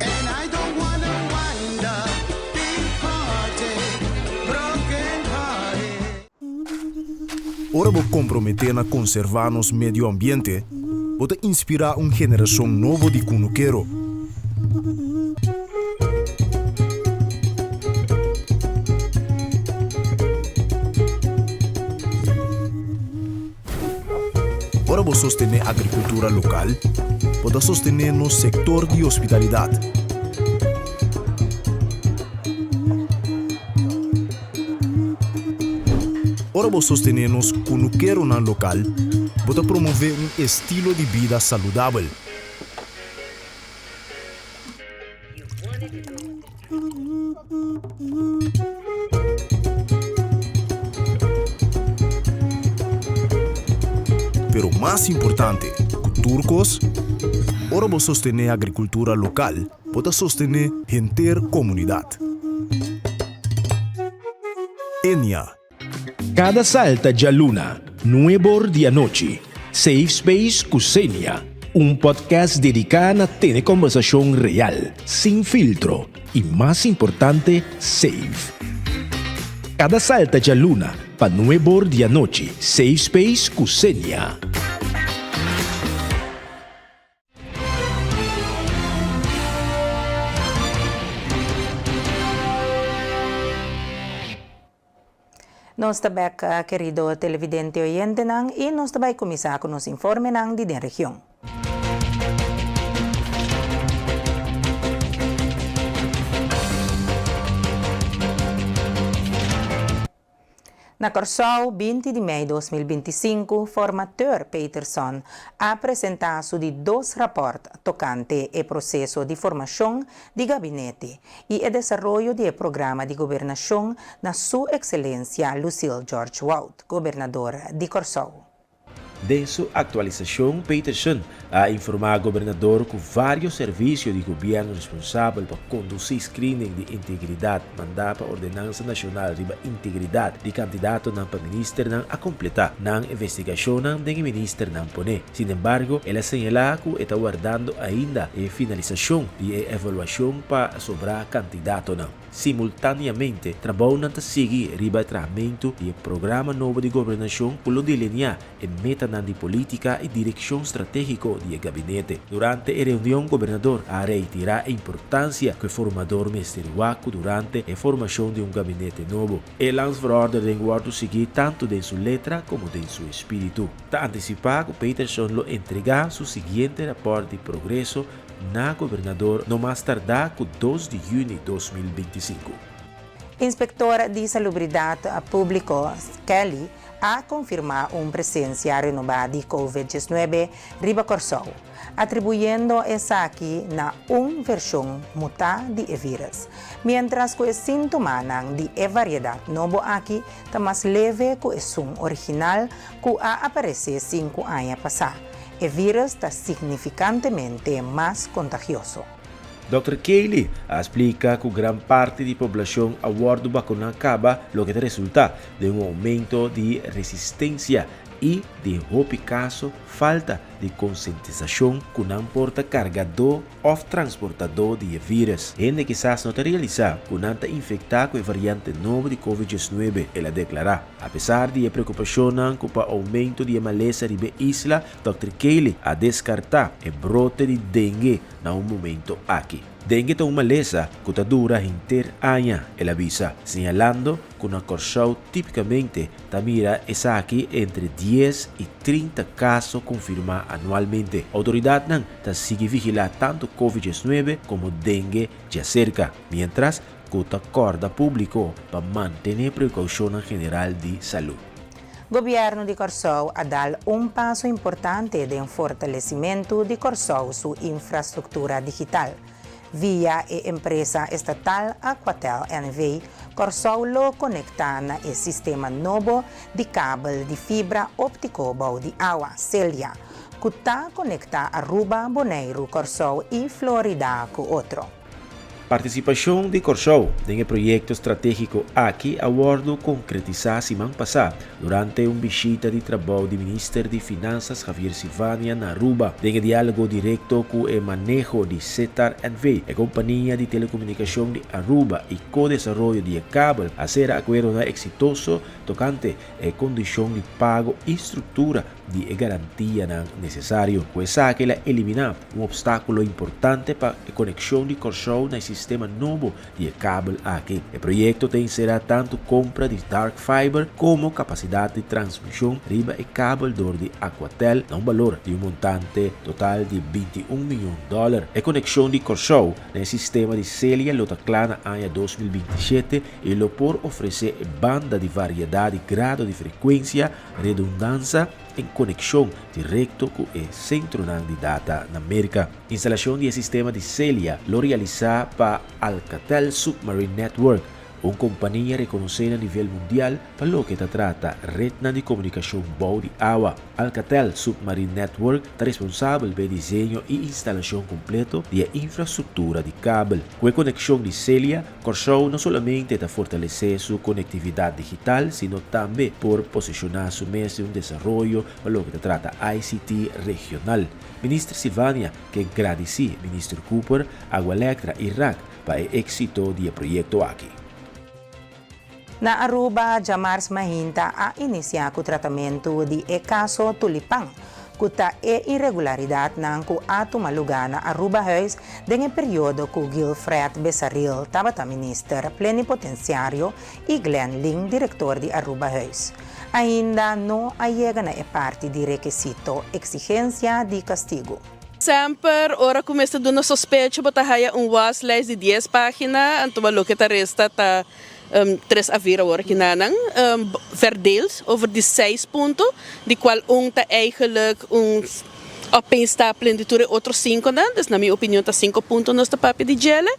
And I don't wanna wind up Being parted, broken hearted Ora bo komprometé na konservá nos medio ambiente, bo ta inspirá un generashon nobo di kunukero. Ora bo sostené agrikultura lokal, bo ta sostené nos sektor di hospitalidat. Ora bo sostené nos kunukeronan lokal, bo ta promové un estilo di bida saludabel. Pero mas importante ku tur kos, ora bo sostené agrikultura lokal, bo ta sostené henter komunidat. Enia. Kada salta djaluna, nuebor di anochi, Safe Space ku Xenia, un podcast dediká na tene kòmbersashon real, sin filtro i mas importante, safe. Kada salta djaluna pa nuebor di anochi, Safe Space ku Xenia. Nos ta bek kerido televidente oyentenan i nos ta bai kuminsá ku nos informenan di den region. Na Kòrsou, 20 di mei 2025, formateur Peterson a presentá su di dos rapòrt tokante e proseso di formashon di gabinete i e desaroyo di e programa di gobernashon na Su Ekselensia Lucille George Wout, Gobernador di Kòrsou. Den su aktualisashon Peterson a informá gobernador ku vários servisio di gobièrnu responsabel pa kondusí screening di integridat mandá pa Ordenansa Nashonal riba Integridat di Kandidatonan pa Ministernan a kompletá nan investigashonnan den e ministernan poné. Sinembargo, el a señalá ku e ta wardando ainda e finalisashon di e evaluashon pa sobrá kandidatonan. Simultáneamente, trabounan ta sigui riba e trahamentu di e programa nobo di gobernashon ku lo delineá e metanan. Metanan di polítika i direkshon stratégiko di e gabinete. Durante e reunion gobernador a reiterá e importansia ku e formador mester wak ku durante e formashon di un gabinete nobo. E landsverordening wòrdu sigui tantu den su letra komo den su espíritu. Ta antisipá ku Peterson lo entregá su siguiente rapòrt di progreso na gobernador no mas tardá ku 2 di yüni 2025. Inspektor di Salubridat Públiko Kelly a konfirmá un presensia renobá di Covid 19 riba Kòrsou, atribuyendo esaki na un vershon mutá di e vírùs, miéntras ku e síntomanan di e variedat nobo aki ta mas leve ku esun original ku a aparesé sinku aña pasá. E vírùs ta signifikantemente mas kontagioso. Dòkter Cayley a splika ku gran parti di poblashon a wòrdu bakuná kaba loke ta resultá den un oumento di resistensia i den hopi kaso falta di konsientisashon ku nan por ta kargadó òf transportadó di e vírùs. Hende kisas no ta realisá ku nan ta infektá ku e variante nobo di Covid 19, el a deklará. Apesar di e preokupashonnan ku pa oumento di e malesa riba e isla, Dòkter Cayley a deskartá e brote di dengue na un momento aki. Dengue ta un malesa ku ta dura henter aña, el a bisa, señalando ku na Kòrsou típikamente ta mira esaki entre dies i 30 kaso konfirmá anualmente. Outoridatnan ta sigui vigilá tantu Covid 19 komo dengue djaserka, miéntras ku ta kòrda públiko pa mantené prekoushonnan general di salú. Gobièrnu di Kòrsou a dal un paso importante den fortalesimentu di Kòrsou su infrastruktura digital. Via e empresa estatal Aquatel NV, Kòrsou lo konektá na e sistema nobo di kabel di fibra óptiko bou di awa, Celia, ku ta konektá Aruba, Boneiru, Kòrsou i Florida ku otro. Partisipashon di Kòrsou den e proyekto stratégiko aki a wòrdu konkretisá siman pasá durante un bishita di trabou di Minister di Finansas Javier Silvania na Aruba. Den e diálogo direkto ku e maneho di Setar NV, e kompania di telekomunikashon di Aruba i ko-desaroyo di e kabel a sera akuerdonan eksitoso tokante e kondishon di pago i struktura di e garantianan nesesario. Ku esaki el a eliminá un opstákulo importante pa e konekshon di Kòrsou na e sistema nobo di e kabel aki. E proyekto ta enserá tantu kompra di dark fiber komo kapasidat di transmishon riba e kabel dor di Aquatel na un balor di un montante total di 21 mion dòler. E konekshon di Kòrsou na e sistema di Celia lo ta kla na aña 2027 i lo por ofresé e banda di variedat di grado di frekuensia Redundansa en konekshon direkto ku e sentronan di data na Merka. Instalashon di e sistema di Celia lo realisá pa Alcatel Submarine Network, un kompania rekonosé na nivel mundial pa loke ta trata retnan di komunikashon bou di awa. Alcatel Submarine Network ta responsabel pa e diseño i instalashon kompleto di e infrastruktura di kabel. Ku e konekshon di Celia, Kòrsou no solamente ta fortalesé su konektividat digital, sino tambe por posishoná su mes den un desaroyo pa loke ta trata ICT regional. Minister Silvania ke gradisí Minister Cooper, Aqualectra i rac pa e éksito di e proyekto aki. Na Aruba, djamars mainta a inisiá ku tratamentu di e kaso Tulipan, ku ta e iregularidatnan ku a tuma lugá na Arubahuis den e periodo ku Guilfred Besaril tabata minister plenipotensiario i Glenn Ling direktor di Arubahuis. Ainda no a yega na e parti di rekisito eksigensia di kastigu. Semper ora ku mester duna sospecho bo ta haya un waslijst di dies pagina, anto loke ta resta ta Tres a vier awor kinanan verdeeld over di seis punto, di cual un ta eigenlijk un opeenstapeling di tur e otro cinconan, dus na mi opinion ta cinco punto nos ta papia di djele.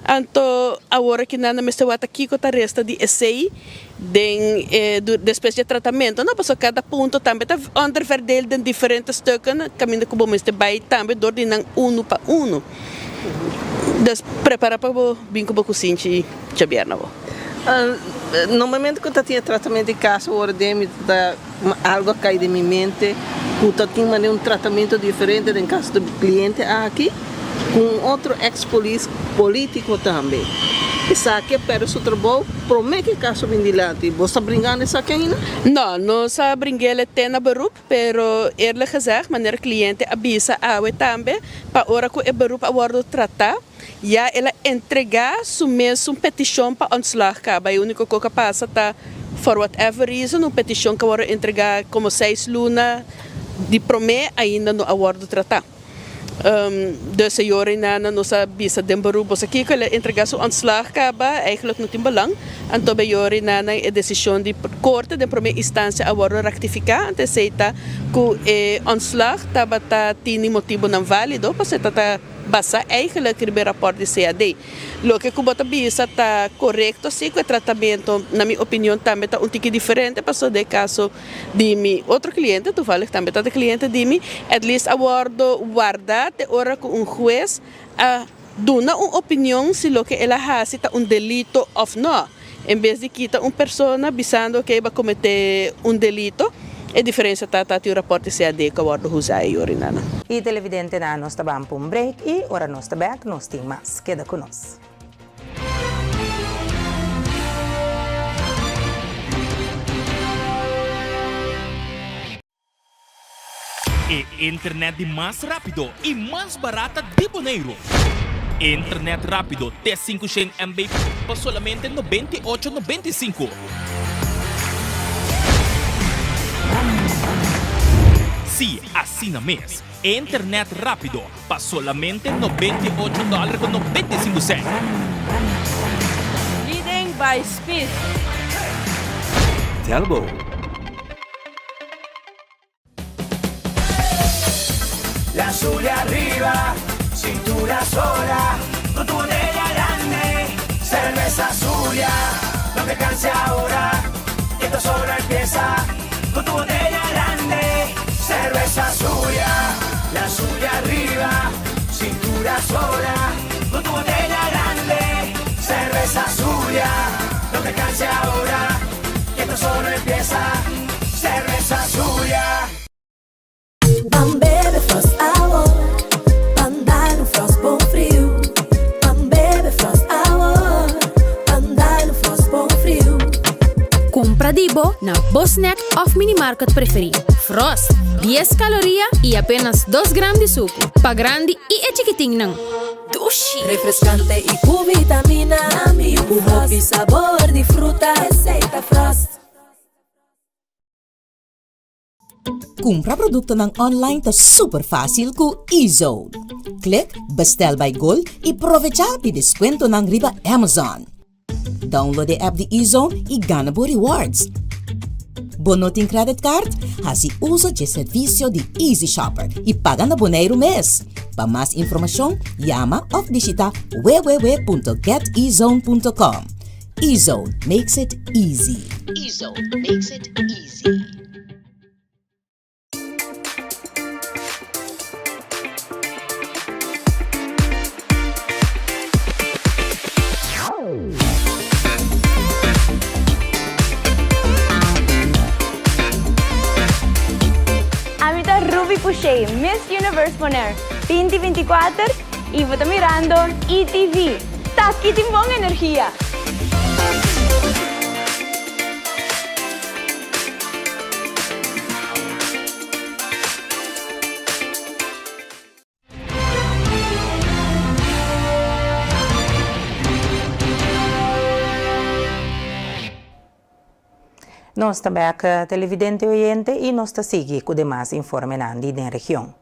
Anto awor kinanan mester wak ta kico ta resta di esey den e despues di e tratamento, no, pasobra cada punto tambe ta onderverdeeld den diferente stukken caminda cu bo mester bay tambe door di nan uno pa uno. Dus prepara pa bo bin ku bo kusinchi djabièrnè bo. Normalmente ku ta tin e tratamentu di kas awor den mi ta algu a kai den mi mente ku ta tin manera un tratamentu diferente den kas di kliente aki ku un otro ex polis politiko tambe. Esaki a perde su trabou prome ku e kaso bin dilanti. Bo sta bringando esaki ainda? No, nos a bring'el te na beroep, pero eerlijk gezegd, manera cliente a bisa awe tambe, pa ora ku e beroep a wordo trata, ya el a entrega su mesun peticion pa ontslag caba. E unico co cu a pasa ta, for whatever reason, un peticion cu a wordo entrega como seis luna di prome ainda no a wordo trata. Dus señor Reinana nos a bisa den beroep boso kiko el a entrega su ontslag caba eigenlijk no tin belang. Anto beyor Reinana e decision di corte den prome instancia a wordo rectifica anto esey ta cu e ontslag tabata tini motibonan valido pasobra e ta basa eigenlijk riba e rapport di CAD. Loke ku bo ta bisa ta korekto si ku e tratamento na mi opinion tambe ta un tiki diferente pasobra den e kaso di mi otro kliente, toevallig tambe ta kliente di mi, at least a wordo warda te ora ku un hues a duna un opinion si loke el a hasi ta un delito of no. En bes di kita un persona bisando ke e ba komete un delito, e diferensia ta ta tin un raport di CAD ku a wordo usa e yorinana. Y televidentenan nos ta ban pa un break y ora nos ta bek nos tin mas. Keda cu nos. E internet di mas rápido i mas barata di Boneiru. Internet rápido te 500 MB pa solamente 98 95. Sí, asina mes. Internet rápido pa solamente 98 dòler ku 95 sènt. Leading by speed. Telbo. La Zulia arriba, cintura sola, con tu botella grande, cerveza Zulia, no te canses ahora, que esto solo empieza, con tu botella grande, cerveza Zulia, la Zulia arriba, cintura sola, con tu botella grande, cerveza Zulia, no te canses ahora, que esto solo empieza, cerveza Zulia. Ban bebe Frost awo, ban dal un Frost bon friu. Ban bebe Frost awo, ban dal un Frost bon friu. Kumpra di bo na bo snack òf minimarket preferí. Frost, dies kaloria i apenas dos gram di suku. Pa grandi i e chikitinnan. Dushi! Refrescante y cu vitamina. Cu hopi sabor di fruta. Esey ta Frost. Kumpra produktonan online ta super fásil ku eZone. Klik Bestel by Gold i provechá di deskuentonan riba Amazon. Download e app di eZone i gana bo rewards. Bo no tin credit card? Hasi uso dje servisio di Easy Shopper i paga na Boneiru mes. Pa mas informashon, yama òf bishita www.getezone.com. eZone makes it easy. eZone makes it easy. Ami ta Ruby Pouchet, Miss Universe Bonaire 2024 y bo ta mirando ETV. Taki tin bon energia! Nos ta bek televidente oyente y nos ta sigui cu demas informenan di den region.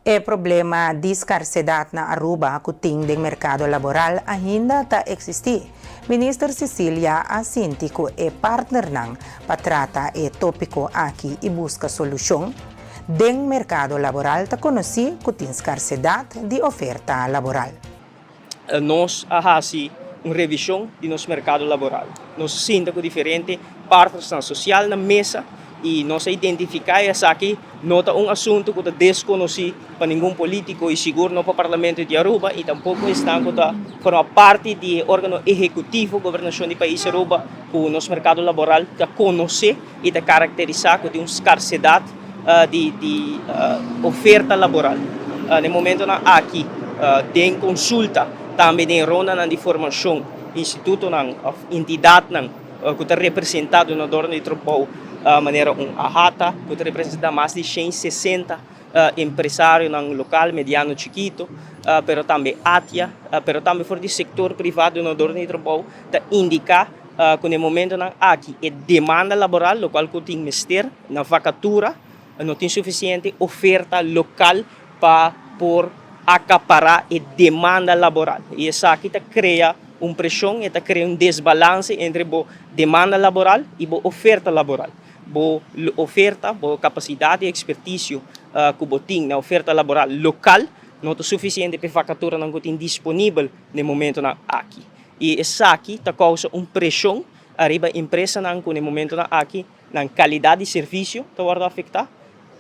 E problema di skarsedat na Aruba ku tin den merkado laboral ainda ta eksistí. Minister Cecilia a sinti ku e partnernan pa trata e tópiko aki i buska solushon. Den merkado laboral ta konosí ku tin skarsedat di oferta laboral. Nos a hasi un revishon di nos merkado laboral. Nos a sinta ku diferente partnersnan sosial na mesa i nos a identifiká e esaki no ta un asuntu ku ta deskonosí pa ningun polítiko i sigur no pa Parlamento di Aruba i tampoko esnan ku ta forma parti di e órgano ehekutivo gobernashon di pais Aruba ku nos merkado laboral ta konosé i ta karakterisá ku tin un skarsedat di oferta laboral. Na e momentonan aki den konsulta. Tambe den rondanan di formashon, institutonan òf entidatnan ku ta representá dunadornan di trabou manera un AHATA ku ta representá mas di 160 empresarionan lokal, mediano, chikito, pero tambe ATIA, pero tambe for di sektor privá dunadornan di trabou ta indiká ku na e momentonan aki e demanda laboral lokual ku tin mester na vakatura no tin sufisiente oferta lokal pa por akapará e demanda laboral. I esaki ta krea un preshon, e ta krea un desbalanse entre bo demanda laboral i bo oferta laboral. Bo oferta, bo kapasidat i ekspertisio ku bo tin na oferta laboral lokal no ta sufisiente pa e vakaturanan ku tin disponibel na e momentonan aki. I esaki ta kousa un preshon ariba empresanan ku na e momentonan aki Nan kalidat di servisio ta wòrdu afektá,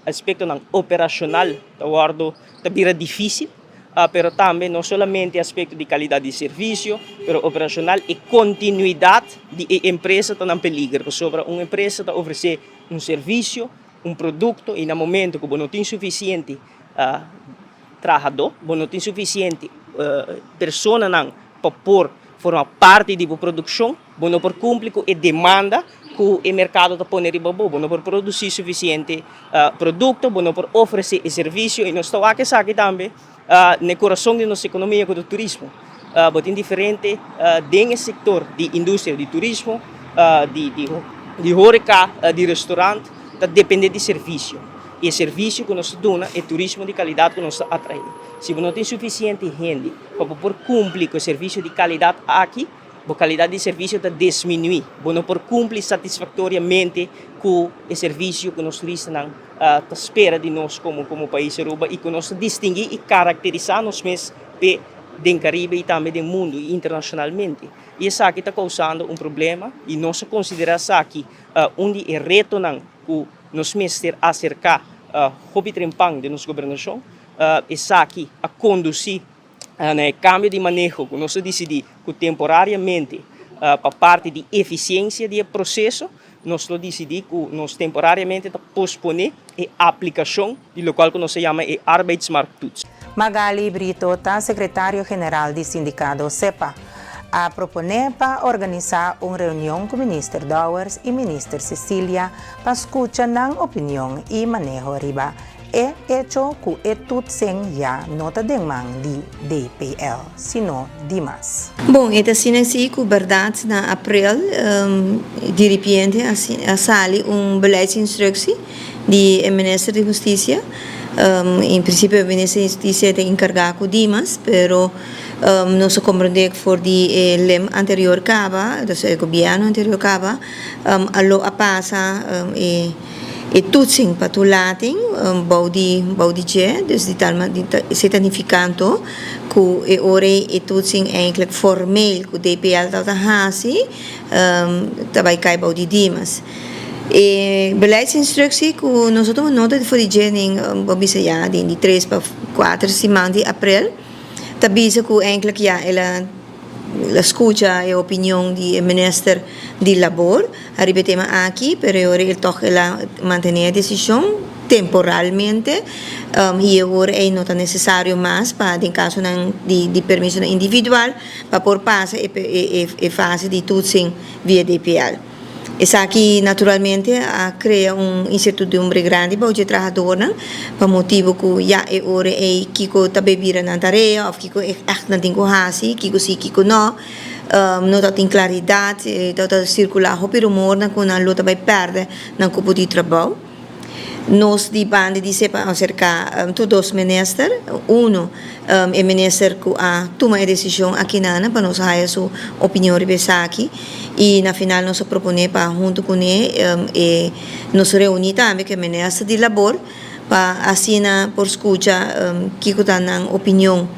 aspektonan operashonal ta wòrdu ta bira difísil, pero tambe no solamente aspekto di kalidat di servisio, pero operashonal e kontinuidat di e empresa ta na peliger, pasobra un empresa ta ofresé un servisio, un produkto i na momento ku bo no tin sufisiente trahadó, bo no tin sufisiente personanan pa por forma parti di bo produkshon. Bo no por kumpli ku e demanda ku e merkado ta pone riba bo. Bo no por produsí sufisiente produkto, bo no por ofresé e servisio i nos ta wak esaki tambe na e kurason di nos ekonomia ku ta turismo. Bo tin diferente den e sektor di industria di turismo, di horeka, di restorant ta depende di servisio. I e servisio ku nos ta duna, e turismo di kalidat ku nos ta atraé. Si bo no tin sufisiente hende pa bo por kumpli ku e servisio di kalidat aki, Bo kalidat di servisio ta disminuí. Bo no por kumpli satisfaktoriamente ku e servisio ku nos turistanan ta spera di nos komo komo pais Aruba i ku nos ta distinguí i karakterisá nos mes p'e den Karibe i tambe den mundu i internashonalmente. I esaki ta kousando un problema i nos a konsiderá esaki un di e retonan ku nos mester aserká hopi trempan den nos gobernashon. Esaki a kondusí Na e kambio di maneho ku nos a disidí ku temporariamente pa parti di efisiensia di e proseso, nos lo disidí ku nos temporariamente ta posponé e aplikashon di lokual ku nos a yama e arbeidsmarkttoets. Magali Brito ta sekretario general di sindikado SEPA. A proponé pa organisá un reunion ku Minister Dowers i Minister Cecilia pa skucha nan opinion i maneho riba E echo ku e toetsen ya no ta den man di DPL, sino di mas. Bon, e ta asina si ku bèrdat na aprel diripiente a sali un beleidsinstructie di e minister di hustisia. En prinsipio e minister di hustisia ta enkargá ku Dimas, pero nos a komprondé for di e lem anterior kaba, dus e gobièrnu anterior kaba, a lo a pasa e. E toetsing pa toelating bou di bou di dje, dus di tal ma esei ta nifiká anto ku e ora ei e toetsing eindelijk formeel ku DPL tabata hasi ta bai kai bou di Dimas. E beleidsinstructie ku nos a tuma nota for di dje den bo bisa ya den di tres pa kuater siman di aprel ta bisa ku eindelijk ya el a El a scucha e opinion di e minister di Labor ariba e tema aki, pero e ora el tog el a mantene e decision temporalmente y e ora ey no ta necesario mas pa den casonan di permisonan individual pa por pasa e fase di toetsing via DPL. Esaki naturalmente a crea un incertidumbre grandi bou dje trahadornan pa motibo cu ya e ora ey kico ta bay bira nan tarea of kico echt nan tin cu haci, kico si kico no. No ta tin claridad, ta ta circula hopi rumornan cu nan lo ta bay perde nan cupo di trabou. Nos di banda di sepa a acerca tur dos minister, uno e minister cu a tuma e decision akinana pa nos haya su opinion riba esaki y na final nos a propone pa hunto cune e nos reuni tambe cu e minister di labor pa asina por scucha kico ta nan opinion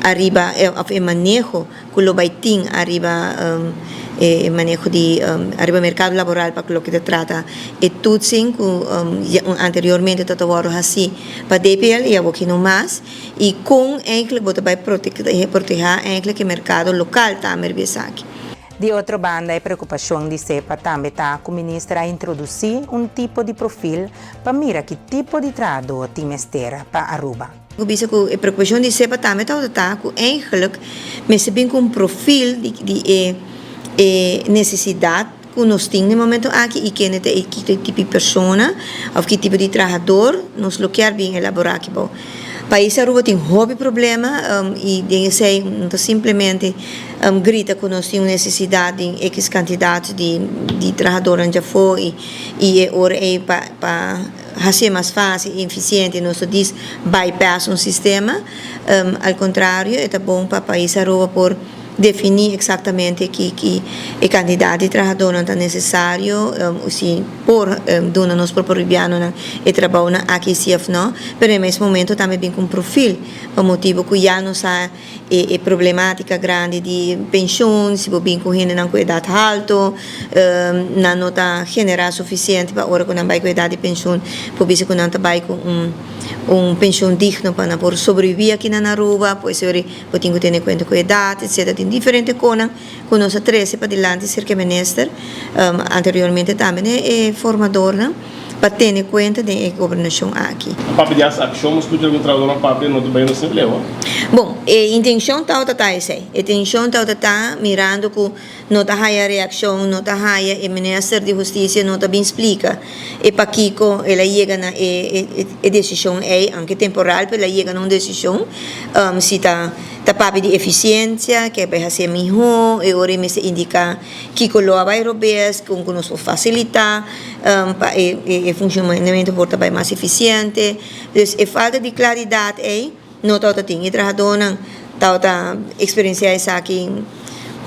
ariba of e maneho cu lo bay tin ariba e maneho di ariba mercado laboral pa loke ta trata e toetsing cu anteriormente ta ta wordo haci pa DPL y awo ki no mas y con eigenlijk bo ta bay proteha eigenlijk e mercado local tambe riba esaki. Di otro banda e preocupacion di SEPA tambe ta cu minister a introduci un tipo di profil pa mira ki tipo di trahador tin mester pa Aruba. Ku bisa ku e preokupashon di SEPA tambe tabata ta ku eigenlijk mester bin ku un profil di di e e nesesidat ku nos tin na e momento aki i kende ta e ki tipo di persona òf ki tipo di trahador nos lo kier bin elaborá aki bou. Pais Aruba tin hopi problema i den esei no ta simplemente grita ku nos tin un nesesidat di ekis kantidat di di trahadornan djafó i i e ora ei pa pa hasié mas fásil i efisiente nos ta dis bypass un sistema. Al kontrario e ta bon pa pais Aruba por definí eksaktamente ki ki e kantidat di trahadónan ta nesesario, si por duna nos propio rubianonan e trabounan aki si òf nò, pero na e mes momento tambe bin ku un profil pa motibu ku ya nos sa e e problemátika grandi di penshun, si bo bin ku hendenan ku edat haltu nan no ta generá sufisiente pa ora ku nan bai ku edat di penshun por bisa ku nan ta bai ku un un penshun digno pa nan por sobreviví aki na Aruba, pues e ora Bo tin ku tene kuenta ku edat, etsetera. Tin diferente konan ku nos a trese padilanti serka e minister, anteriormente tambe den e formadornan, pa tene kuenta den e gobernashon aki. Papia di hasi akshon, bo skucha algun trabadornan papia no ta bai nos empleo. Bon, e intenshon tabata ta esei. E intenshon tabata ta mirando ku no ta haya reakshon, no ta haya e minister di hustisia no ta bin splika e pakiko el a yega na e e desishon ei, aunke temporal pero el a yega na un desishon, si ta ta papia di efisiensia ke bai hasié mihó, e ora ei mester indiká kiko lo a bai robes, kon ku nos por fasilitá pa e e funshonamentu por ta bai mas efisiente. Dus e falta di klaridat ei. No tabata tin. E trahadónan tabata eksperensiá esaki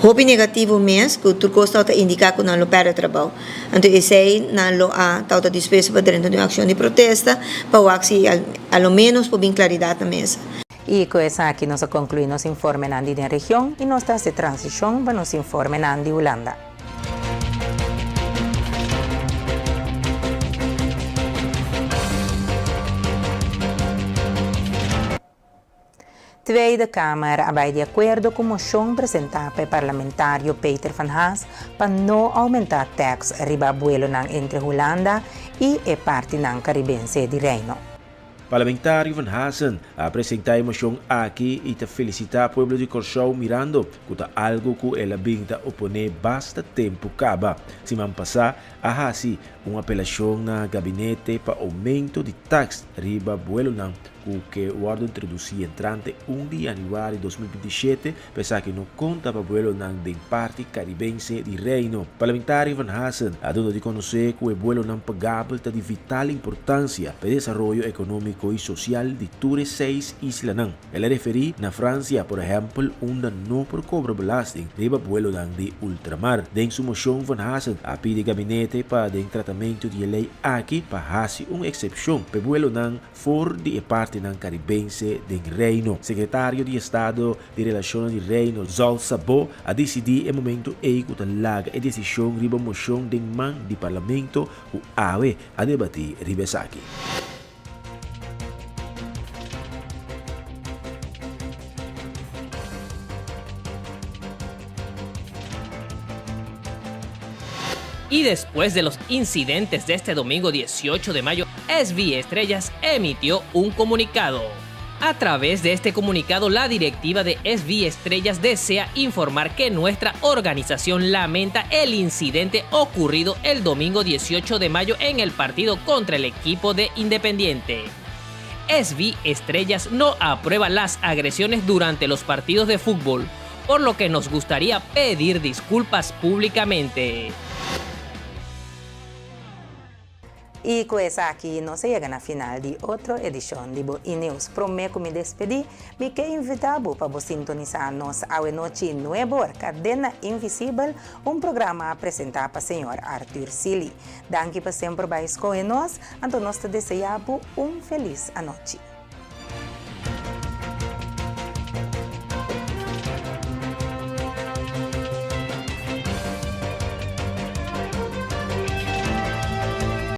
hopi negativo mes, ku tur kos tabata indiká ku nan lo pèrdè trabou. Anto esei nan lo a tabata dispuesto pa drenta den un akshon di protesta pa wak si a lo ménos por bin klaridat na mesa. I ku esaki nos a konkluí nos informenan di den region i nos ta hasi transishon pa nos informenan di Hulanda. Tweede Kamer a bai di akuerdo ku moshon presentá pa e parlamentario Peter van Haas pa no oumentá tèks riba buelonan entre Hulanda i e partinan karibense di Reino. Parlamentario Van Haasen a presentá e moshon aki i ta felisitá pueblo di Kòrsou mirando ku ta algu ku el a bin ta oponé basta tempu kaba. Siman pasá a hasi un apelashon na gabinete pa oumento di taks riba buelonan ku ke wòrdu introdusí entrante un di yanüari 2027 Pa esaki no konta pa buelonan den parti karibense di Reino. Parlamentario Van Hassen a duna di konosé ku e buelonan pagabel ta di vital importansia pa e desaroyo ekonómiko i sosial di tur e seis islanan. El a referí na Fransia, por ehèmpel, unda no por kobra belasting riba buelonan di ultramar. Den su moshon Van Hassen a pidi gabinete pa den tratamentu di e lei aki pa hasi un eksepshon pa e buelonan For di e partinan karibense den Reino, Sekretario di Estado di Relashonnan di Reino, Zsolt Szabó, a disidí e momento ei ku ta laga e desishon riba moshon den man di Parlamento ku awe a debatí riba esaki. Y después de los incidentes de este domingo 18 de mayo, SV Estrellas emitió un comunicado. A través de este comunicado, la directiva de SV Estrellas desea informar que nuestra organización lamenta el incidente ocurrido el domingo 18 de mayo en el partido contra el equipo de Independiente. SV Estrellas no aprueba las agresiones durante los partidos de fútbol, por lo que nos gustaría pedir disculpas públicamente. I ku esaki nos a yega na final di otro edishon di bo E-News. Promé ku mi despedí, mi ke invitá bo pa bo sintonisá nos awe nochi nuebor, Kadena Invisibel, un programa presentá pa señor Arthur Sealy. Danki pa semper bai skohe nos, anto nos ta deseá bo un felis anochi.